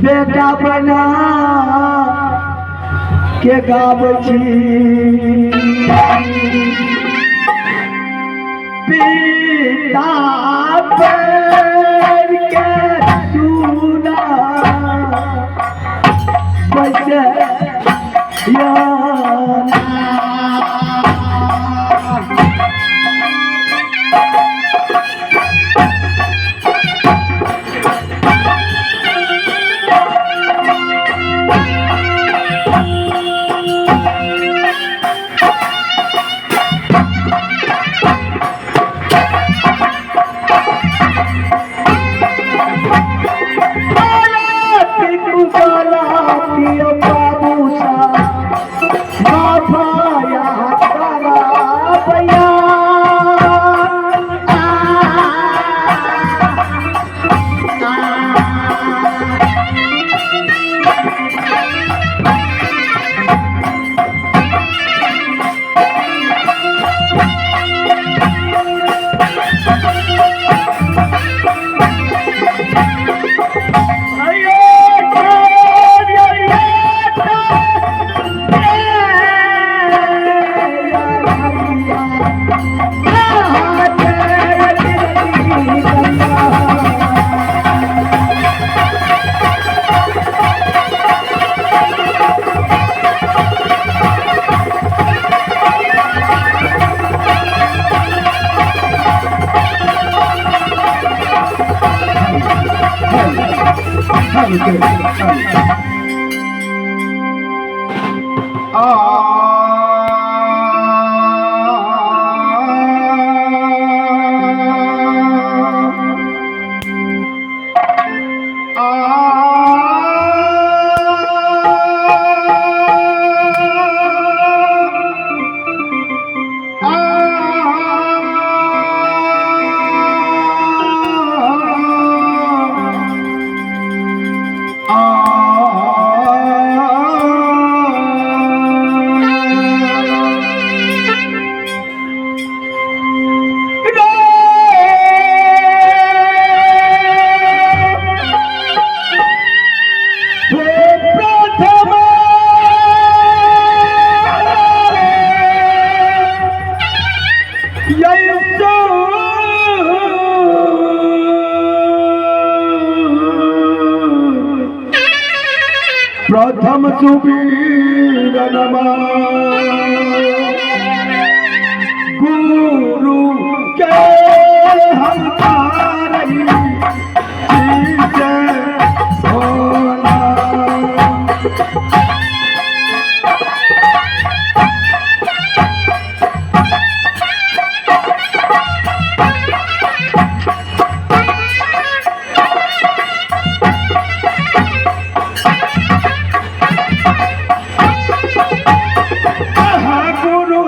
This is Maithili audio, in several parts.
बेटा बना के गाबै छी। पिता पैर के सुना बसे बाबू सा। चल। आ प्रथम सुबीर गुरु के हम तारई भोला। गुरु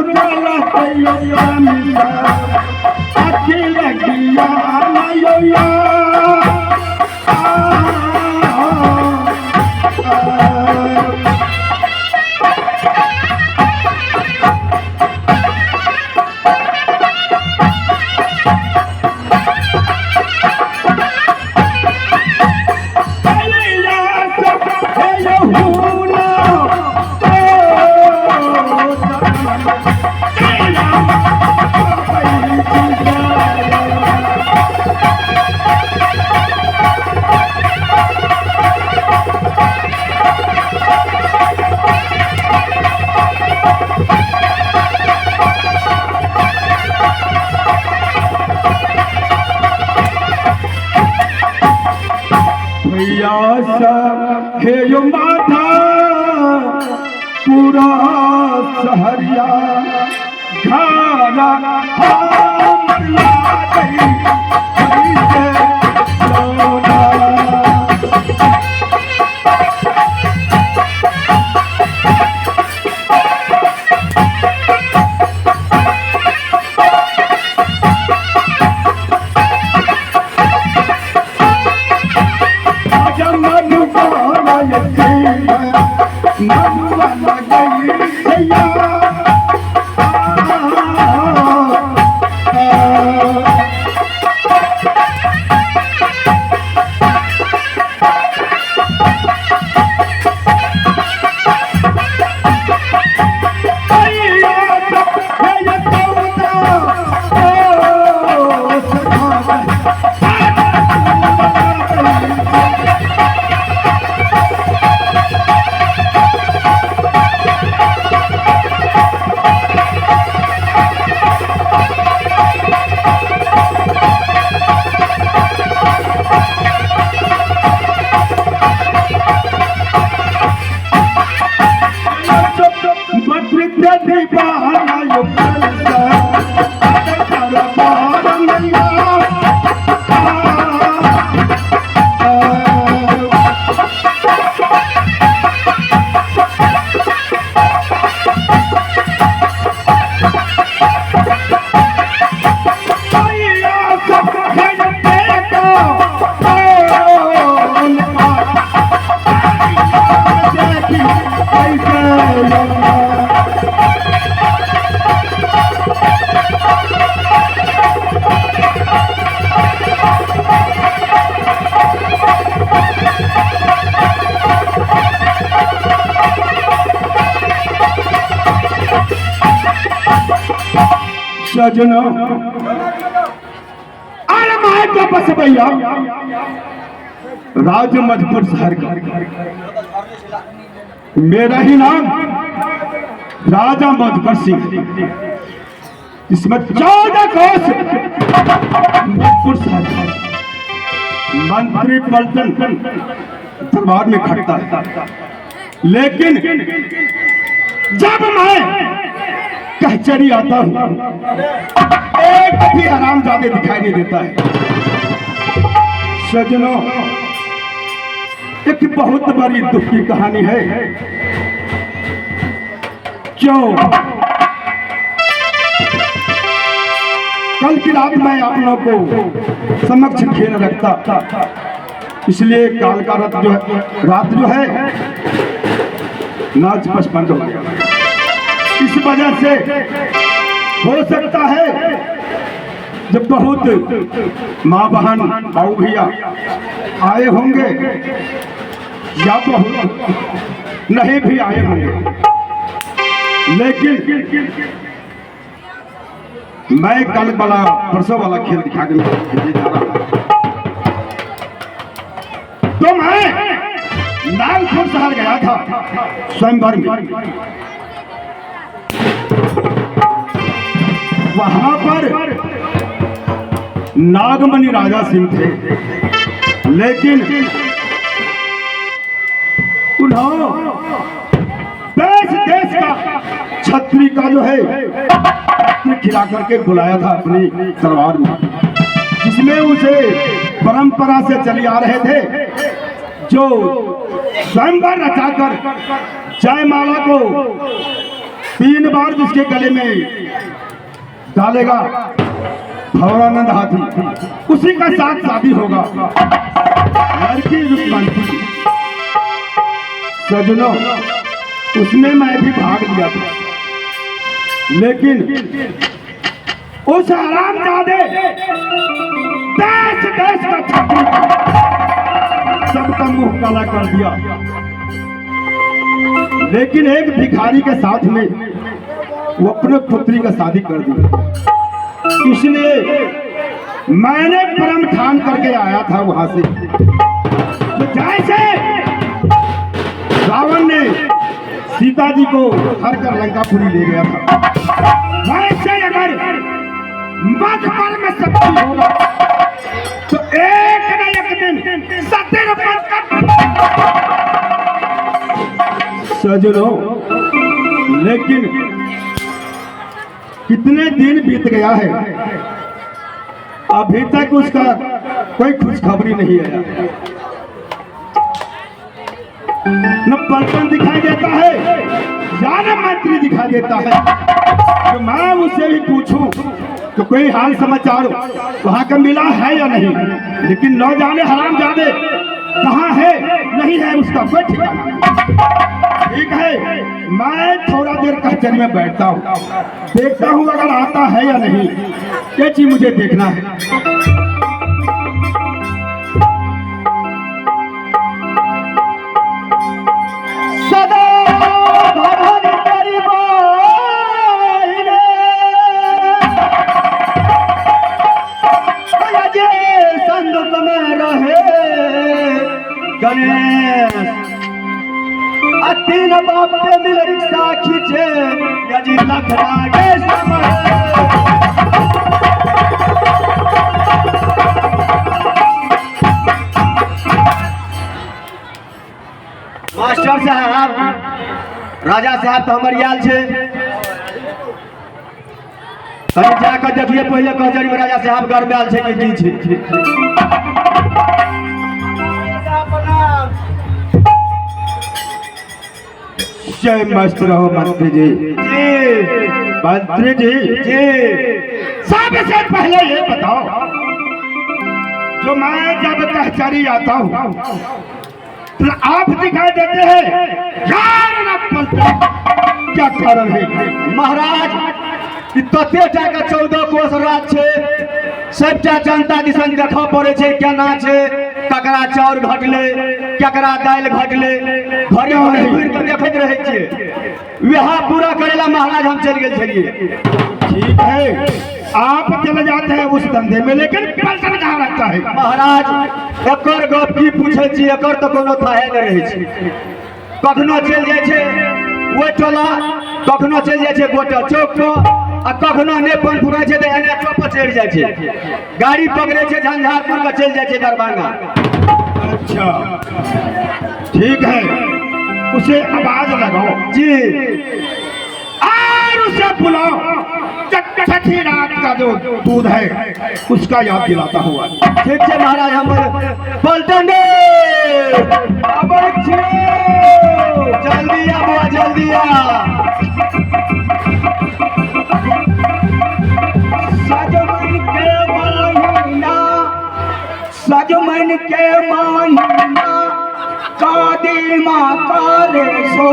अखिल ज्ञान हे माता पूरा सहरिया घारा सजनों, अरे my का बस भैया राज मधुपुर शहर का मेरा ही नाम राजा मधुकर सिंह, इसमें 14 कोस मधुपुर शहर मंत्री पलटन दरबार में खटता है। लेकिन जब मैं कचहरी आता हूं, एक भी हरामजादे दिखाई नहीं देता है। सज्जनों, एक बहुत बड़ी दुख की कहानी है। क्यों कल की रात मैं आप लोगों को समक्ष खेल रखता, इसलिए काल का रथ जो है, रात जो है नाच बस बंद हो गया। इस वजह से हो सकता है जब बहुत माँ बहन बाबू भैया आए होंगे या बहुत नहीं भी आए होंगे, लेकिन मैं कल वाला परसों वाला खेल दिखा के जा रहा हूं। तो मैं नागपुर शहर गया था स्वयंवर में। वहां पर नागमणि राजा सिंह थे, लेकिन उन्होंने देश देश का छत्री का जो है खिला करके बुलाया था अपनी दरबार में, जिसमें उसे परंपरा से चली आ रहे थे जो स्वयंवर रचाकर जयमाला को 3 बार जिसके गले में डालेगा भवरानंद हाथी, उसी का साथ शादी होगा लड़की रुक्मणी। सजनों, उसमें मैं भी भाग लिया था, लेकिन उस हरामजादे देश देश का छत्री सबका मुंह काला कर दिया। लेकिन एक भिखारी के साथ में वो अपने पुत्री का शादी कर दी। इसलिए मैंने परम ठान करके आया था वहां से। तो जैसे रावण ने सीता जी को हर कर लंकापुरी ले गया था, वैसे अगर मखमल में शक्ति होगा तो एक न एक दिन सत्य कर। सजनों, लेकिन कितने दिन बीत गया है, अभी तक उसका कोई खुशखबरी नहीं आया। न पलटन दिखाई देता है या न मंत्री दिखाई देता है। तो मैं उससे भी पूछूं तो कोई हाल समाचार वहां का मिला है या नहीं, लेकिन न जाने हराम जाने कहाँ है नहीं है, उसका कोई ठिकाना नहीं। ठीक है, मैं थोड़ा देर कचहरी में बैठता हूँ, देखता हूँ अगर आता है या नहीं, ये चीज मुझे देखना है। सदा भवन परिवार जे संदूक में रहे गणेश, तीन बाप के मिल रिक्शा खींचे यदि लखना के समय। मास्टर साहब, राजा साहब तो हमर आयल छै, कहीं जाकर देखिए पहले कचहरी में राजा साहब घर में आयल छै कि की छै। जय मस्त रहो मंत्री जी। जी मंत्री जी जी, सबसे पहले ये बताओ, जो मैं जब कचहरी आता हूँ तो आप दिखाई देते हैं यार न पलटा, क्या कारण है? महाराज तते टा के 14 कोस राज छै, सबटा जनता दिसन देखऽ पड़ै छै केना छै, ककरा चाउर घटलै ककरा दालि घटलै, घरे घरे घुरि कऽ देखैत रहै छियै। वएह पूरा करै ला महाराज हम चलि गेल छलियै। ठीक है, आप चले जाते हैं उस धंधे में, लेकिन पलटन कहाँ रहता है? महाराज एकर गप की पूछै छी, एकर तऽ कोनो थाहे नहि रहै छै। कखनो चलि जाइ छै ओहि टोला, कखनो चलि जाइ छै गोटा चौक पर, आ कखनो नहि पन फुराइ छै तऽ एन एच पर चढ़ि जाइ छै, गाड़ी पकड़ै छै झंझारपुर के चलि जाइ छै दरभंगा। अच्छा ठीक है, उसे आवाज लगाओ जी। और उसे बुलाओ। छठी रात का जो दूध है उसका याद दिलाता हुआ। ठीक छै महाराज, हमर पलटन रे, अबै छियौ, जल्दी आ बौआ, जल्दी आ। सजमन के महीना, सजमन के महीना, कदीमा करे सो,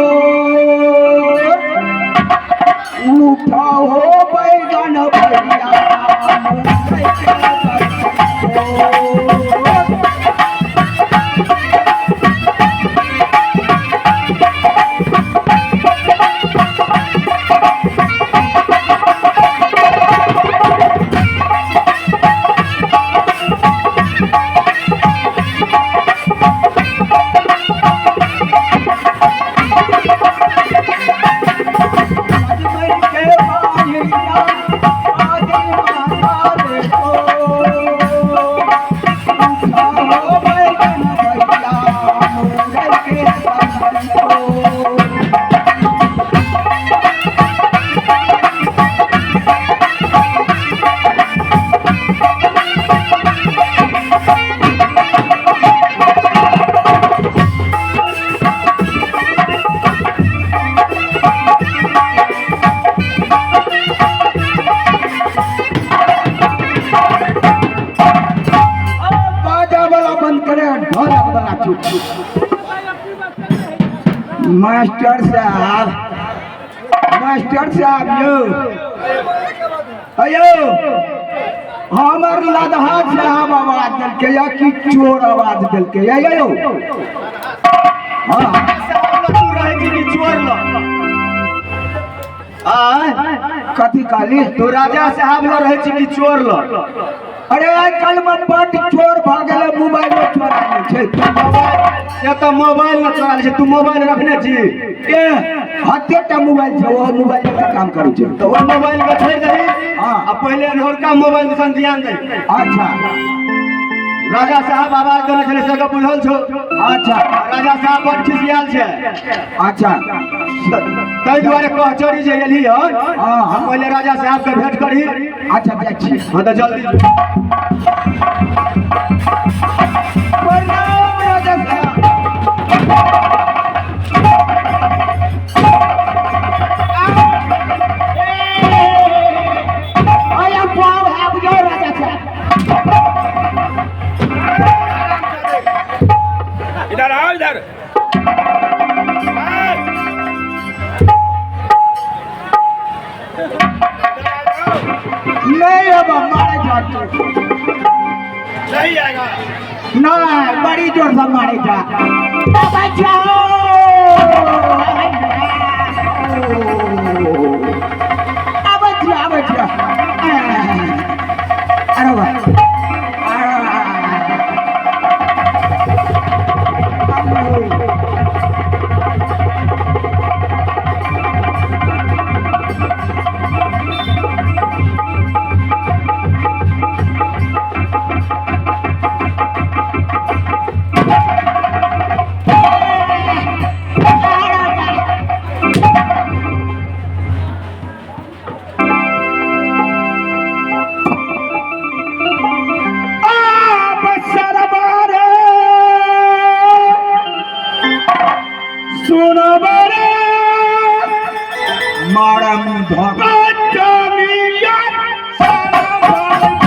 उठो हो बैगन भैया, मुंबई के बसोर। सजमन के महीना, कदीमा करे सो, उठो हो बैगन भैया, मुंबई के बसोर। बाजा वाला बंद करे, ढोलक वाला चुप। मास्टर साहब, मास्टर साहब यो, अयो हमर लदहा साहब आवाज देलकै या कि चोर आवाज देलकै या यो? हाँ। तू रहै छी कि चोर लग? आय? कथी कहली? तू राजा साहब लग रहै छी कि चोर लग? अरे आइ काल्हि में बड चोर भऽ गेलै, मोबाइलो चोरा लै छै। मोबाइल से तऽ मोबाइल न चोरा लै छै, तू मोबाइल रखने छी? ए, हते टा मोबाइल छै, ओहो मोबाइल के काम करै छै। तऽ ओहि मोबाइल के छोड़ि दही। हाँ। आ पहिले अनहोरका मोबाइल दिसन ध्यान दही। अच्छा। राजा साहब आवाज देने छलै से बुझल छौ? अच्छा। राजा साहब बड खिसियाल छै। अच्छा। ताहि दुआरे कह चढ़ी जे एलही हन। हाँ, हाँ। पहिले राजा साहब के भेंट करही। अच्छा, जाइ छी। हाँ तऽ जल्दी। प्रणाम राजा साहब। अरे पाव है बुझो राजा साहब। इधर आओ, इधर। नहीं, अब मारे जाते। नहीं आएगा। नहीं, बड़ी जोर से मारे जा। बचाओ, अब बचा, बचा। अरे वाह। आप सरबारे सुनबरे मारम धर। बचनिया सरबारे।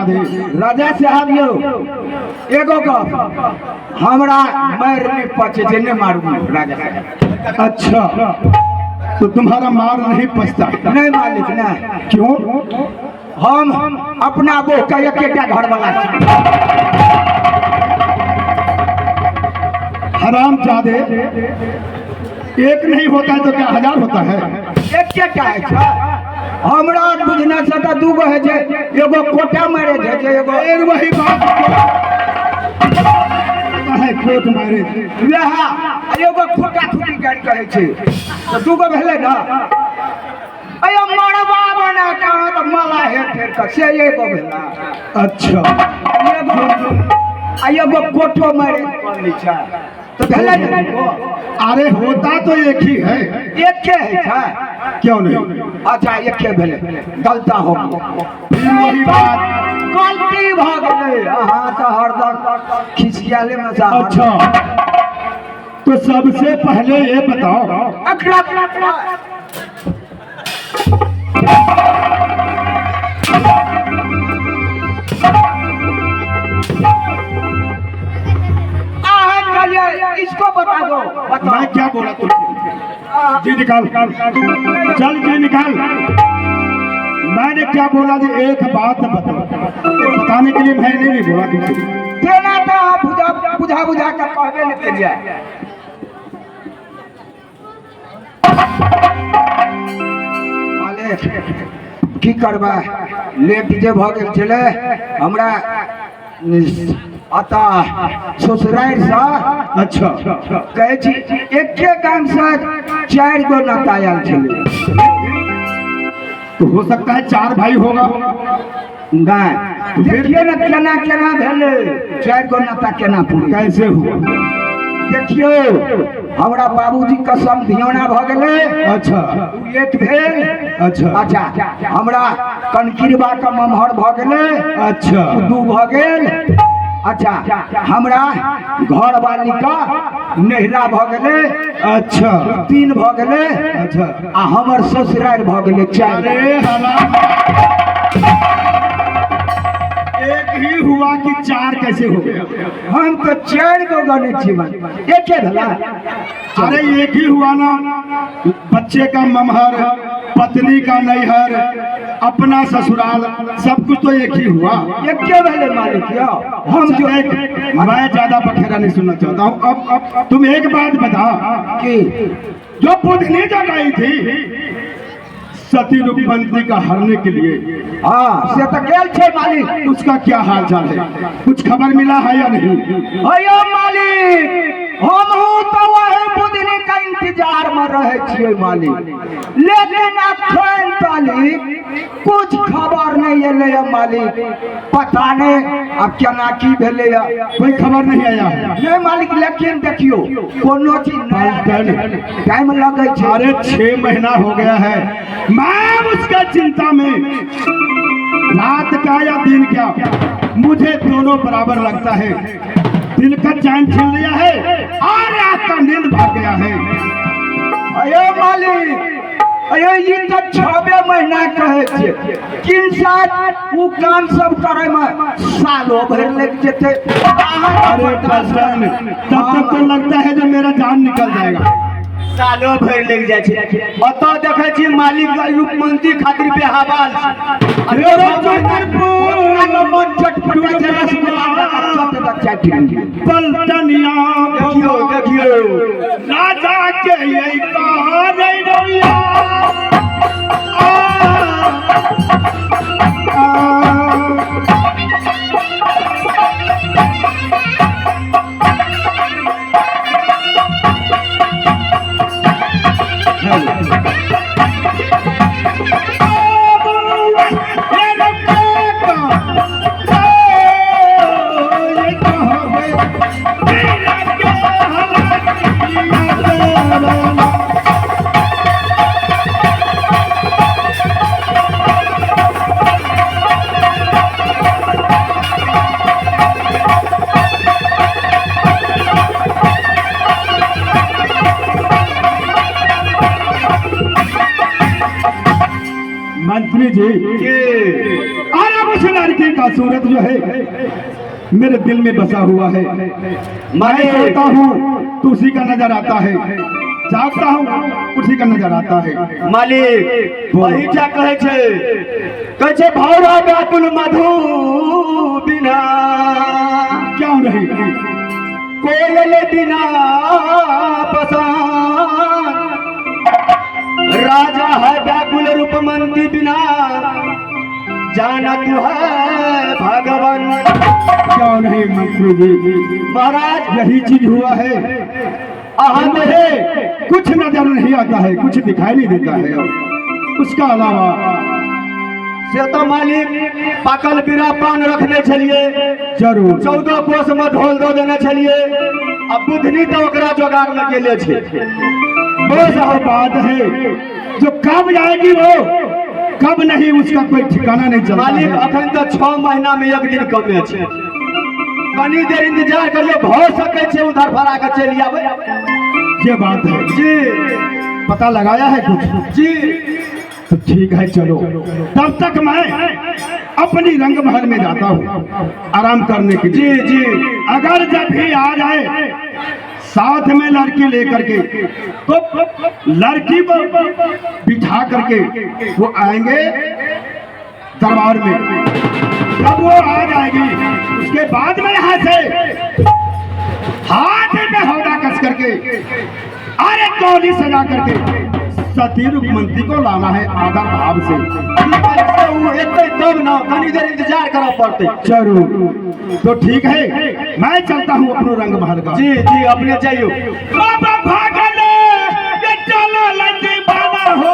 जादे। राजा साहब यौ, एगो गप हमरा मारि नहि पचे छै, नहि मारू राजा साहब। अच्छा, तो तुम्हारा मार नहीं पचता है? नहि मालिक, नहि। क्यों? हम अपना बोह के एकेटा घर वाला छी। हराम जादे, एक नहीं होता है तो क्या हजार होता है? एकेटा होइ छै हमरा बुझना से तऽ दूगो होइ छै, एगो कोटा मारे छै, एगो फिर वही बात होता है, कोर्ट मैरिज। वएह, आ एगो खोटा खुटी गाड़ि कहै छै, तऽ दूगो भेलै ने। अयो मरबा बना कऽ तऽ मला हेर फेर कऽ से एगो भेला। अच्छा। एगो आ एगो कोटो मैरेज कऽ लै छै तऽ भेलै ने दूगो। अरे होता तो एक ही है। एके होइ छै। क्यों नहीं? अच्छा, एके भेलै, गलता हो गेलै। फिर वही बात। गलती भऽ गेलै, अहाँ तऽ हरदम खिसियाले मे से। अच्छा, तो सबसे पहले ये बताओ। अकरा अहाँ कहलियै इसको बता दो, बताओ। मैं क्या बोला तुझसे? जी निकाल, चल जी निकाल। मैंने क्या बोला जी? एक बात बताओ, बताने के लिए मैंने नहीं बोला तुझसे। तेना तऽ अहाँ बुझा बुझा बुझा कऽ कहबे नहि केलियै। मालिक, की करबै, लेट जे भऽ गेल छलै हमरा अतऽ ससुरारिसँ। कहै छी, एके गामसँ चारि गो नाता आयल छलै। तो हो सकता है चार भाई होगा। नहि, देखियौ ने केना केना भेलै, चारि गो नाता केना पूरे। कैसे हुआ? देखियौ, हमरा बाबूजी के समधियौना भऽ गेलै। उ एक भेल। अच्छा, हमरा कनकिरबा के ममहर भऽ गेलै। उ दू भऽ गेल। अच्छा, हमरा घरवाली के नैहरा भऽ गेलै। तीन भऽ गेलै। आ हमर ससुरारि भऽ गेलै चारि। अरे हराम, एक ही हुआ कि चार कैसे हो गया? हम तऽ चारि गो गनै छी मन, एके भेला। अरे एक ही हुआ ना, बच्चे का ममहर, पत्नी का नैहर, अपना ससुराल, सब कुछ तो एक ही हुआ। एके भेलै मालिक यौ, हम जो देख, मैं ज्यादा बखेरा नहीं सुनना चाहता हूँ। अब तुम एक बात बता की? जो बुधनी जगाई थी सती रूपवंती का हरने के लिए, हाँ, से तऽ गेल छै मालिक। उसका क्या हाल चाल है? कुछ खबर मिला है या नहीं? अयो मालिक, हमहूँ तऽ वही बुधनी के इंतजार में रहे छियै मालिक, लेकिन अखन तलिक कुछ खबर नहीं एलै है मालिक। पता नहीं अब केना की भेलै है। कोई खबर नहीं आया है? नहीं मालिक, लेकिन देखियौ कोनो चीज नया टाइम लगै छै। अरे 6 महीना हो गया है, मैं उसका चिंता में रात का या दिन क्या, मुझे दोनों बराबर लगता है। दिल का चैन छीन लिया है और रात का नींद भाग गया है। अयो मालिक, अयो ई तऽ छबे महीना कहै छै, किन साल उ काम सब करे में सालो भरि लागि जेतै। अरे पलटन, तब तक तो लगता है जो मेरा जान निकल जाएगा। सालो भरि लागि जाइ छै। ओतऽ देखै छी मालिक रूपमंती खातिर बेहावाल छै। अरे चतुरपुर मन चटपटा छै, रसगुल्ला चट दऽ चाटि लिअ। पलटनिया। देखियौ, देखियौ। राजा के यही कहा रैया आ, आ, बात जो है मेरे दिल में बसा हुआ है। मैं सोता हूँ तो उसी का नजर आता है, जागता हूँ उसी का नजर आता है। मालिक वही क्या कहै छै, कहै छै भौरा व्याकुल मधु बिना, क्यों नहीं, कोयल बिना पसान, राजा है व्याकुल रूपमंती बिना, जानत है भगवान। क्यों नहीं मंत्री जी? महाराज यही चीज हुआ है। अहाँ मुझे कुछ नजर नहीं आता है, कुछ दिखाई नहीं देता है। उसका अलावा से तो मालिक पाकल बीरा पान रखने छलिए, जरूर 14 कोस में ढोल दो देने छलिए, अब बुधनी तो ओकरा जोगाड़ में गेले छे। वो सब बात है जो कब जाएगी वो कब नहीं, उसका कोई ठिकाना नहीं चलता मालिक है। अखन तो 6 महीना में एक दिन कमे छे, कनी देर इंतजार करियो, भ सकै छे उधर फरा के चलि आबै। ये बात है जी। पता लगाया है कुछ? जी। तो ठीक है चलो, तब तक मैं अपनी रंग महल में जाता हूँ आराम करने के लिए। जी जी। अगर जब भी आ जाए साथ में लड़की लेकर के, तो लड़की को बिठा करके वो आएंगे दरबार में। जब वो आ जाएगी उसके बाद में यहाँ से हाथ में हौदा कस करके अरे टोली सजा करके सती रुक्मंती को लाना है आदर भाव से। एतै तब ना, कनी देर इंतजार करऽ पड़तै। जरूर, तो ठीक है मैं चलता हूँ अपनो रंग महल का। जी जी अपने जाइयो। बाबा भागल ये चलो लड्डी बाबा हो।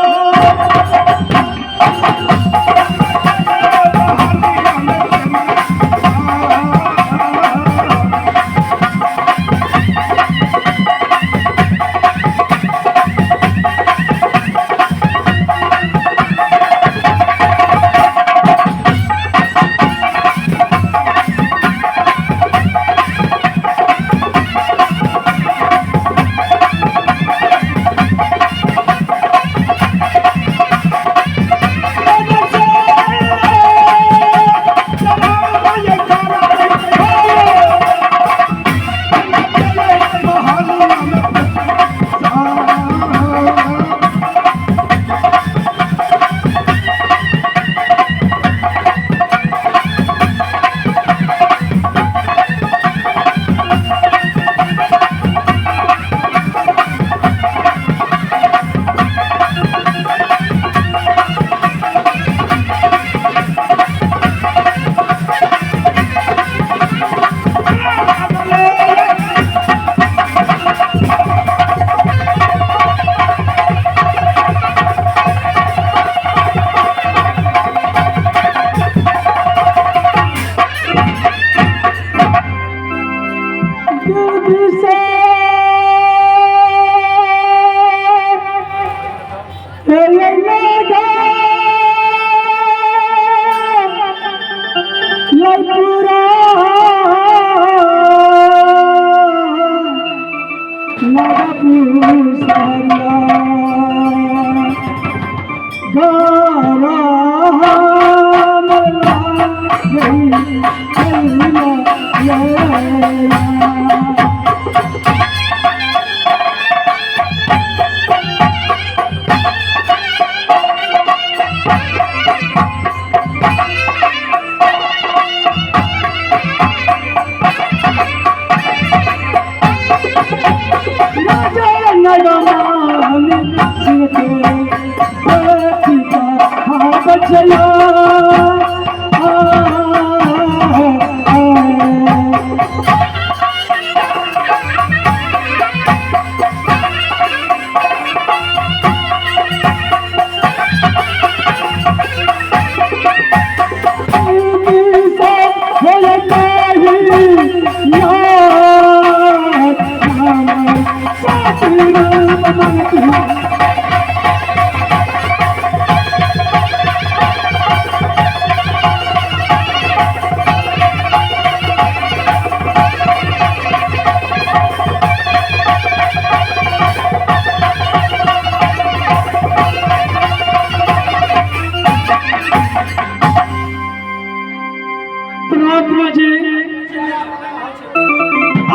परमात्मा जी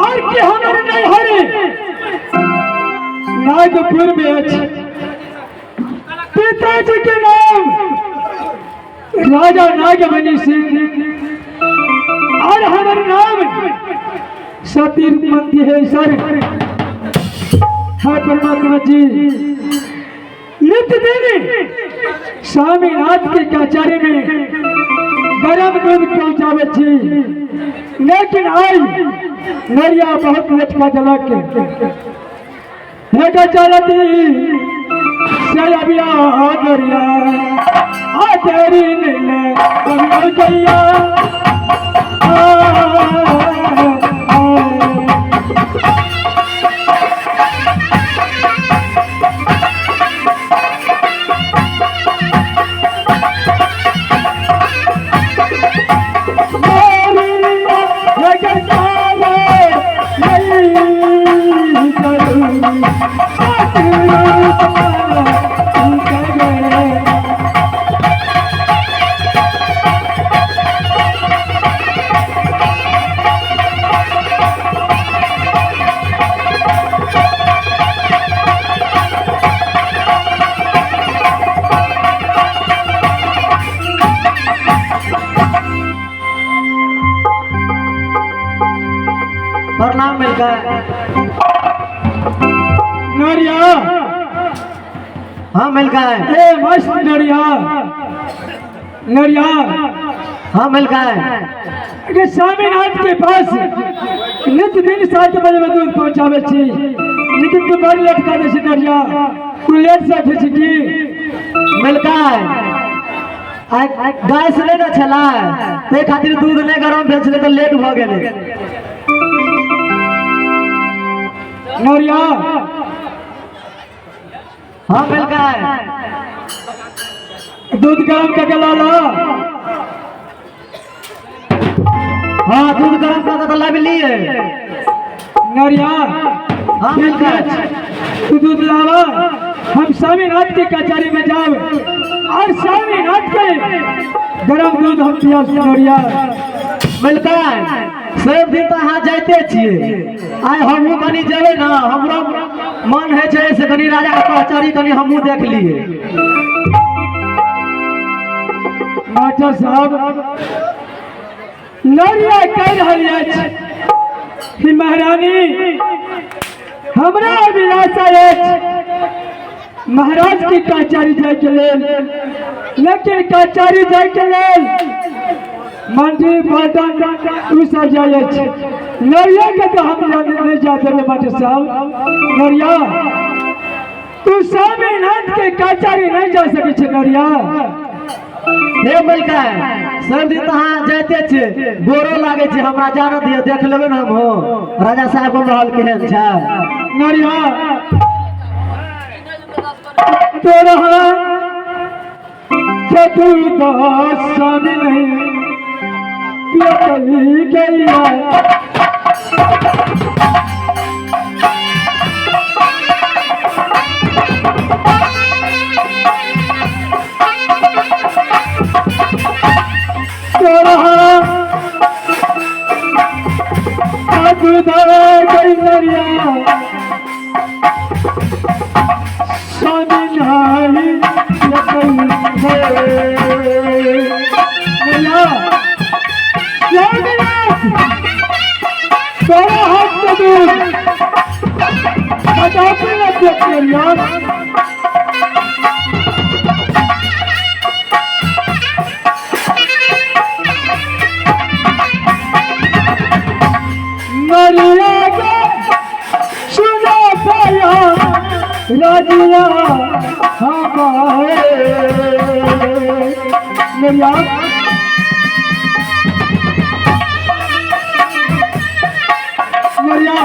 और के हमर नहीं हरे नागपुर में अछि। पिताजी के नाम राजा नागमणि सिंह और हमर नाम सती मंत्री है सर। हाँ परमात्मा जी, नित्य दिन स्वामीनाथ के कचहरी में गरम दूध पहुंचावे छी, लेकिन आई नरिया बहुत लटका देलक। हे चलती से अबिया नरिया आ तेरी नीले गैया। प्रणाम मिलकर नरिया। हाँ मिलकर ए मस्त नरिया, नरिया। हाँ मिलकर अरे स्वामीनाथ के पास नित्य दिन 7 बजे में दूध पहुंचावे छी, लेकिन तू बड़ लटका दे छी नरिया, तू लेट से उठे छी की? मिलकर गाय से लेना छला ते खातिर दूध नहीं गरम भेल छलै तऽ लेट भऽ गेलै। नरिया। हाँ मिलकर दूध गरम करके ला ला। हाँ दूध गरम करके तो लाबि लिए। नरिया। हाँ मिलकर तू दूध लावा, हम स्वामीनाथ के कचहरी में जाओ और स्वामीनाथ के गरम दूध हम पिया। नरिया। मिलकर सब दिन तऽ अहाँ जाइते छियै, आइ हमहूँ कनि जेबै ने, हमरो मन होइ छै से कनि राजा के कचहरी कनि हमहूँ देख लिए। मास्टर साहब, नरिया कह रहल अछि कि महारानी हमरा अभिलाषा अछि महाराज के कचहरी जाय के लेल, लेकिन कचहरी जाय के लेल मंत्री प्रधान उ सब जाय अछि, नरिया के तो हम नहीं जा देबै। मास्टर साहब, नरिया तू स्वामीनाथ के कचहरी नहीं जा सकै छै। नरिया। हे मलका, सब दिन तऽ अहाँ जाइते छियै, गोरो लागै छै, हमरा जान दिअ, देख लेबै ने हमहूँ राजा साहेब के महल केहन छै। नरिया तोरा चतुर्दश नहीं पियतली गैया। तोरा चतुर्दश गैया स्वामी नहीं तोरा हाथ के दूध कदापि न देख नरिया। नरिया के सुना पाया राजिया हमारे। नरिया। नरिया।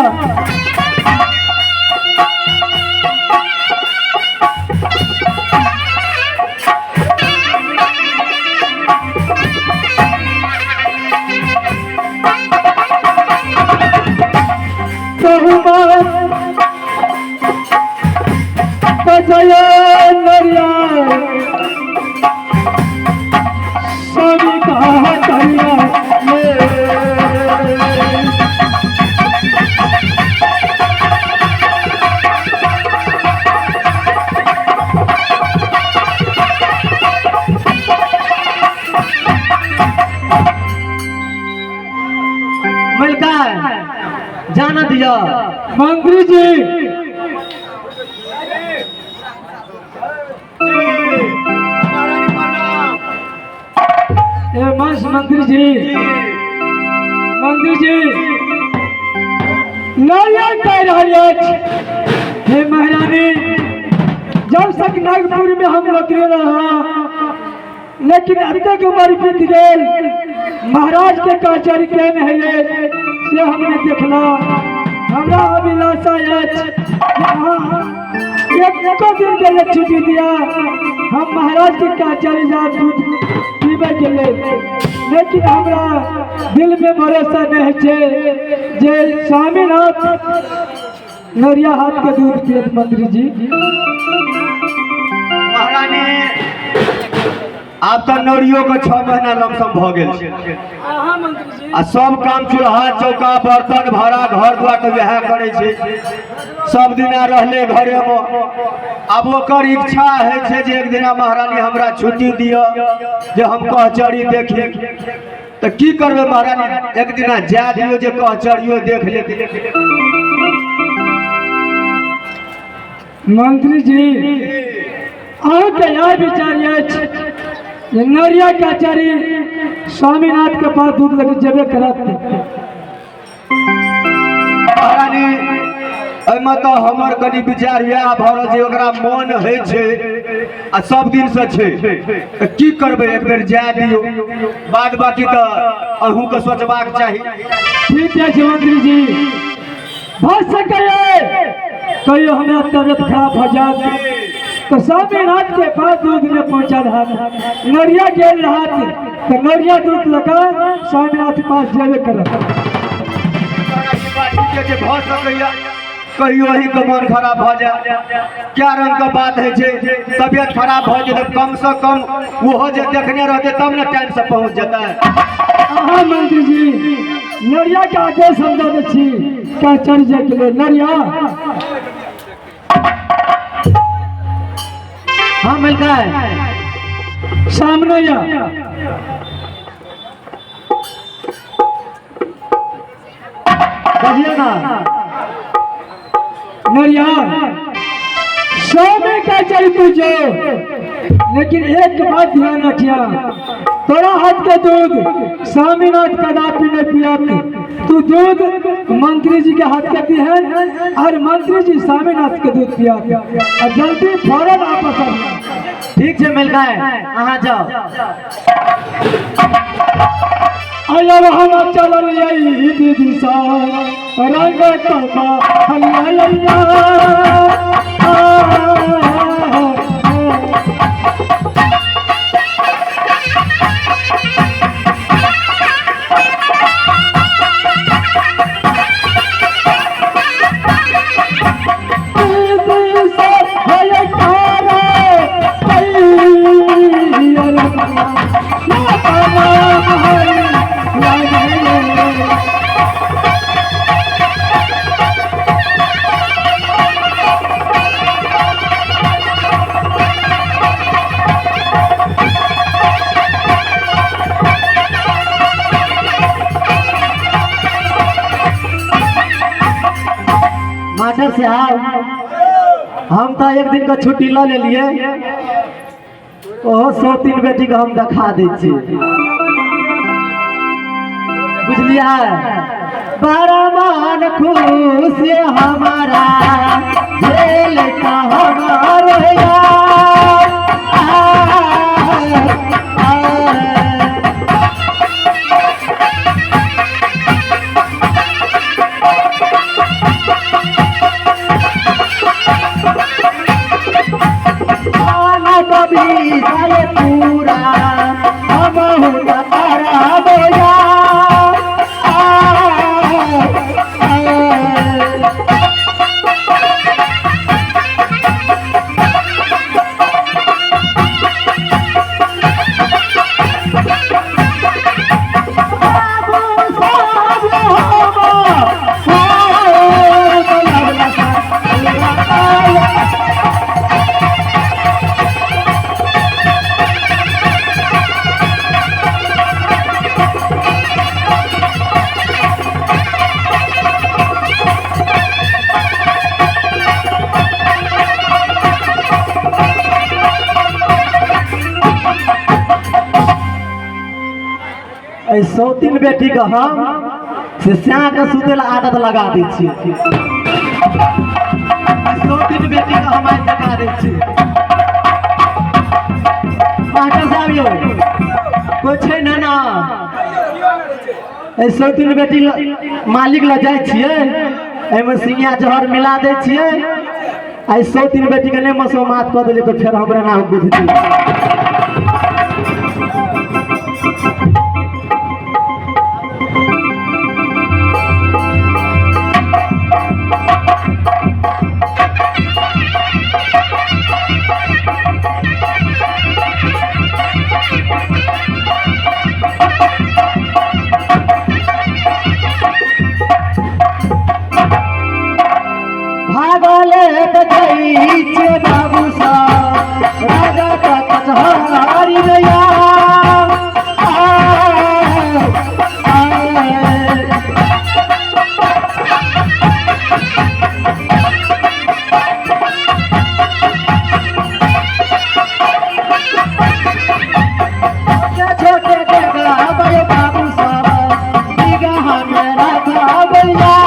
बजय नरिया स्वामी का करिया। मलिकार जाना दिया। मंत्री जी, ए मंच मंत्री जी, मंत्री जी नया कह रहल अछि। हे महारानी, जब तक नागपुर में हम नौकरी रहा, लेकिन एतेक उम्र बीत गेल, महाराज के कचहरी केहन है से हमने देखला। हमरा अभिलाषा अछि जे अहाँ एको दिन के लिए छुट्टी दिया, हम महाराज के कचहरी जा दूध पीबै के लेल। लेकिन हमरा दिल में भरोसा नहीं छै जे स्वामीनाथ नरिया हाथ के दूध पियत। मंत्री जी। महारानी, आब तऽ नौरियो के 6 महीना लमसम भऽ गेल छै। हाँ मंत्री जी। आ सब काम चूल्हा चौका बर्तन भाड़ा घर द्वार तऽ वएह करै छै, सब दिना रहले घरे में। आब ओकर इच्छा होइ छै जे एक दिना महारानी हमरा छुट्टी दिअ जे हम कहचरी देखी। तऽ की करबै महारानी, एक दिना जाय दियौ जे कहचरियो देख लेती। मंत्री जी, अहाँके इएह विचार अछि जे नरिया कचहरी स्वामीनाथ के पास दूध लगे जेबे करत? महारानी, एहिमे तऽ हमर कनि विचार इएह भऽ रहल छै, ओकरा मन होइ छै आ सब दिनसँ छै, तऽ की करबै, एक बेर जाय दियौ। बाद बाकी तऽ अहूँके सोचबाक चाही। ठीक छै मंत्री जी, भऽ सकैए कहियो हमरा तबियत खराब भऽ जायत तऽ स्वामीनाथ के पास दूध नहि पहुँचल रहत, नरिया गेल रहत तऽ नरिया दूध लऽ कऽ स्वामीनाथ के पास जेबे करत। ठीके छै, भऽ सकैए कहियो अहीँके मन खराब भऽ जाय। क्या रंगके बात होइ छै, तबियत खराब भऽ जेतै, कम से कम ओहो जे देखने रहतै तब ने टाइमसँ पहुँच जेतै। अहाँ मंत्री जी, नरिया के आदेश हम दऽ दै छी कचहरी जायके लेल। नरिया। हाँ मलिकार। सामने या। बजियौ ना। नरिया, सौ में कचहरी तू जो, लेकिन एक बात ध्यान रखिया, तोरा हाथ के दूध स्वामीनाथ कदापि नहीं पियत। तू दूध मंत्री जी के हाथ के दिहन और मंत्री जी स्वामीनाथ के दूध पियत, और जल्दी फौरन वापस आबियन। ठीक छै मलिकार, अहाँ जाउ। आयब हम चलल यही दीदी सा रंग तमा हल्ला। मास्टर साहब, हम तो एक दिन के छुट्टी लऽ लेलिए, ओहो 103 बेटी के हम देखा दै छी, बुझलियै? बड़ा मन खुश हमारा भेल का हमारो यार। आ, आ, आना कभी जाए पूरा हम तारा बोया। आ, आ, एहि सौतिन बेटीके हम से स्याके सुतै लए आदत लगा दै छियै। सौतिन बेटीके हम आइ सिखा दै छियै। मास्टर साहब यौ, कोइ छै ने ना? एहि सौतिन बेटी मालिक लग जाइ छियै, एहिमे सिंगिया जहर मिला दै छियै। एहि सौतिन बेटीके नहि मसोमात कऽ देलियै तऽ फेर हमरा नाम बुझतै। भागल तऽ जाइ छियै बाबू साहब राजा के कचहरी रैया। छोटे छोटे बाबू साहब निगाह में राखा भैया।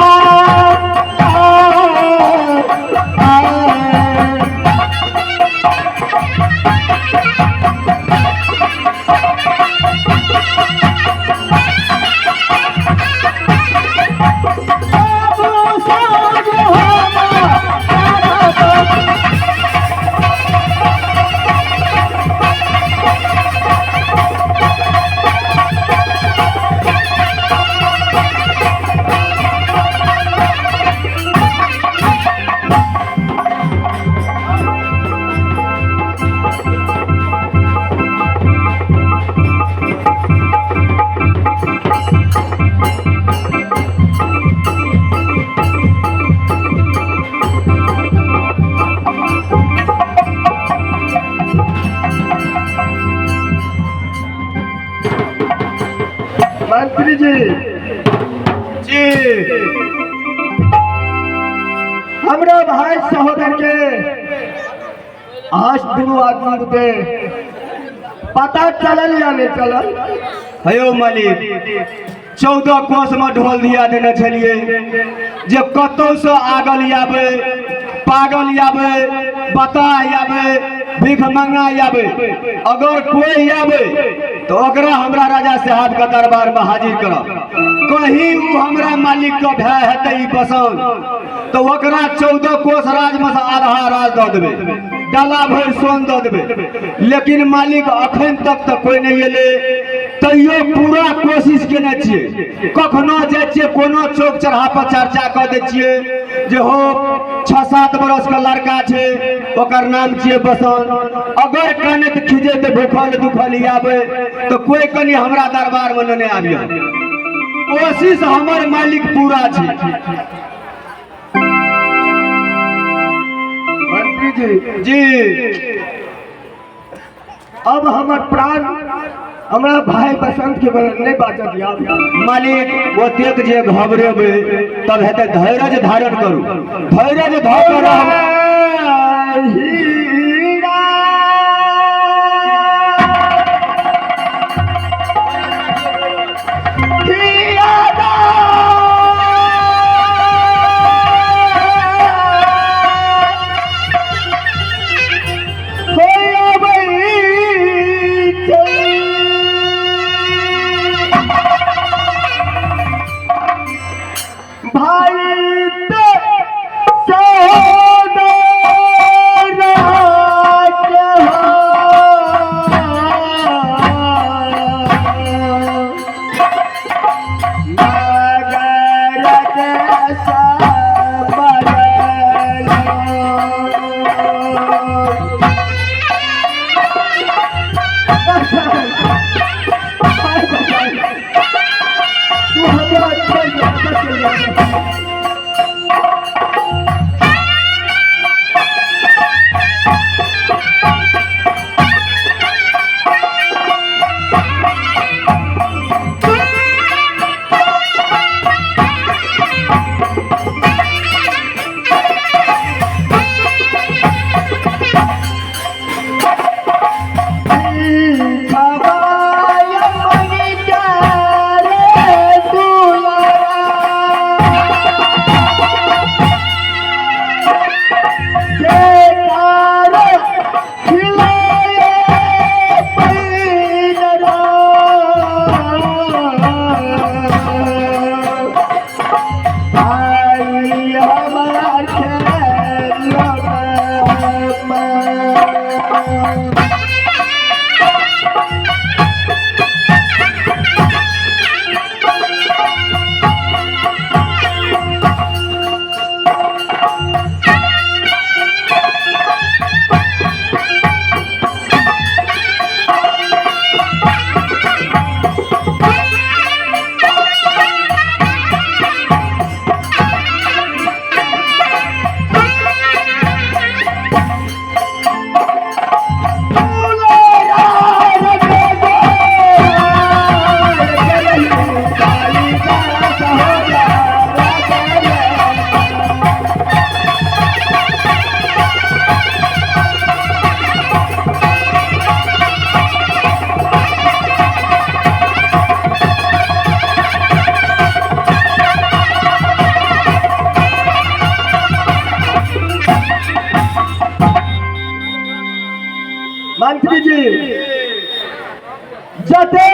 मंत्री जी जी, हमरा भाई सहोदर के आज दुनू आदमी के पता चलल या नहीं चलल? हेयो मालिक, 14 कोस में ढोल दिया देने छलिए जे कतौ से आगल आबे, पागल आबे, बताह आबे, भीख मंगा आबे, अगर कोई आबे तो ओकरा हमरा राजा साहब के दरबार में हाजिर करब। कहीं उ हमरा मालिक के भाय हेतै ई पसंद तो ओकरा 14 कोस राज में से आधा राज दऽ देबै, डाला भरि सोन दऽ देबै। लेकिन मालिक अखन तक तऽ कोई नहीं एलै, तैयो पूरा कोशिश केने छियै। कखनो जाइ छियै कोनो चौक चौराहा पर चर्चा कऽ दै छियै जे हो 6-7 बरस के लड़का छै, ओकर नाम छियै बसंत, अगर कानैत खिजैत भूखल दुखल आबै तऽ कोई कनि हमरा दरबार में नहि आबिय। कोशिश हमर मालिक पूरा छै। मंत्री जी जी, अब हमर प्राण हमरा भाई बसंत के बगैर नहीं बाजत याद। मालिक ओतेक जे घबरेबै तब हेतै, धैर्य धारण करू, धैर्य धऽ कऽ रहब। हीरा भाई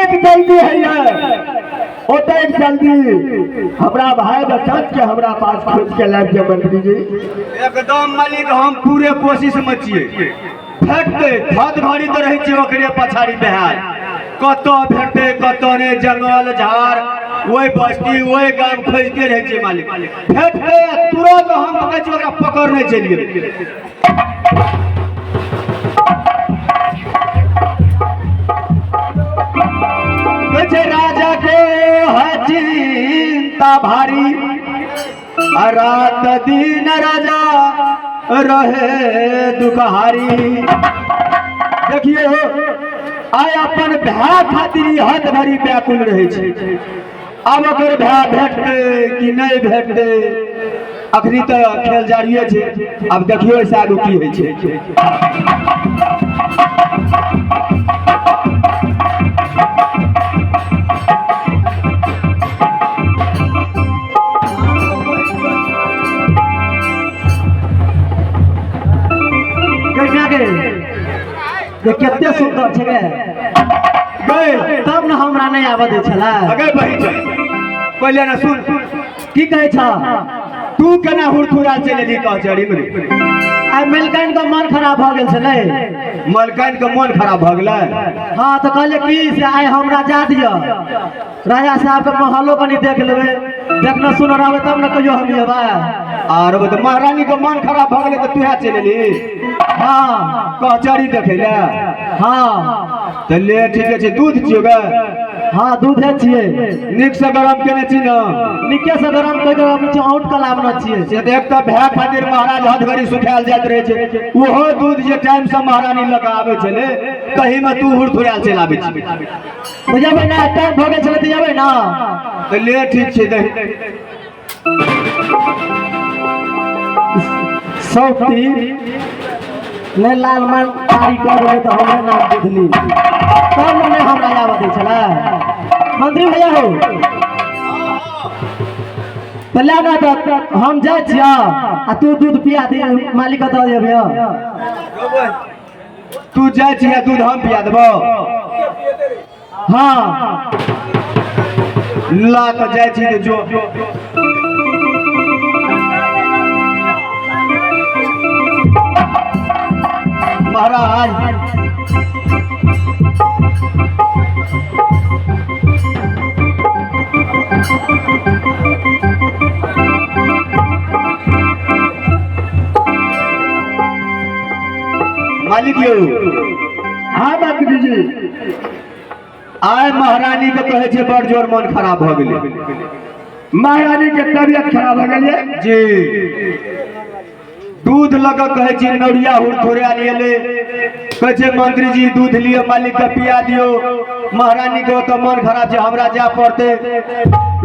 जतेक जल्दी होइए ओतेक जल्दी हमरा भाई बसंत के हमरा पास खोज के लाबि दिअ मंत्री जी। एकदम मालिक, हम पूरे कोशिश में छियै। भेटतै, हद घड़ी तऽ रहै छियै ओकरे पछाड़ी बेहाल, कतऽ भेटतै कतऽ नहि, जंगल झाड़ ओहि बस्ती ओहि गाम खोजिते रहै छियै मालिक। भेटतै आ तुरंत हम तऽ कहै छियै ओकरा पकड़ने चलि गेलै। कहै छै राजा के है चिंता भारी, आ रात दिन राजा रहे दुखहारी। देखिए हो, आइ अपन भाय खातिर ई हद भरी व्याकुल रहै छै। आब ओकर भाय भेटतै कि नहि भेटतै, अखनी तऽ खेल जारिये छै। आब देखियौ एहिसँ आगू की होइ छै। गे कते सुंदर छै गे। गए तब ने हमरा नहि आबऽ दै छलै। अगर बही छै पहिले ना सुन, की कहै छ? तू केना हुरथुरा चलि एली कचहरी में? आइ मलकाइन के मन खराब भऽ गेल छलै। मलकाइन के मन खराब भऽ गेलै? हाँ, तऽ कहलियै की से आइ हमरा जा दिअ, राजा साहब के महलो कनि देख लेबै, देखने सुन रहबै तब ने कहियो हम एबै। आर तऽ महारानी के मन खराब भऽ गेलै तऽ तूहे चलि एली? हाँ। कचहरी देखै लए? हाँ। तऽ ले ठीके छै। दूध छियौ गे? हाँ, दूधे छियै। नीक से गरम केने छी ने? नीके से गरम करि कऽ आबै छियै, औंट कऽ लाबने छियै। से तऽ एक तऽ भाय खातिर महाराज हद घड़ी सुखायल जाइत रहै छै, ओहो दूध जे टाइम से महारानी लऽ कऽ आबै छलै, तही में तू हुरथुरायल चलि आबै छी। तऽ जेबै ने, टाइम भऽ गेल छलै तऽ जेबै ने। तऽ ले ठीक छै, दही सौती नहि लाल मान कारी कऽ देबै तऽ हमरे नाम बुझली, तब ने नहि हमरा आबऽ दै छलै। मंत्री भैया हो तऽ ले ने, तऽ हम जाइ छियै आ तू दूध पिया दे, मालिक के दऽ देबै। तू जाइ छियै, दूध हम पिया देबौ? हाँ। ला तऽ जाइ छी तऽ जो। महाराज मालिक यौ। हाँ मंत्री जी। आइ महारानी के कहै छै बड़ जोर मन खराब भऽ गेलै। महारानी के तबियत खराब भऽ गेलै? जी, दूध लऽ कऽ कहै छी नौरिया हुरथुरायल एलै, कहै छै मंत्री जी दूध लिअ, मालिक के पिया दियौ, महारानी के ओतऽ मन खराब छै, हमरा जाय पड़तै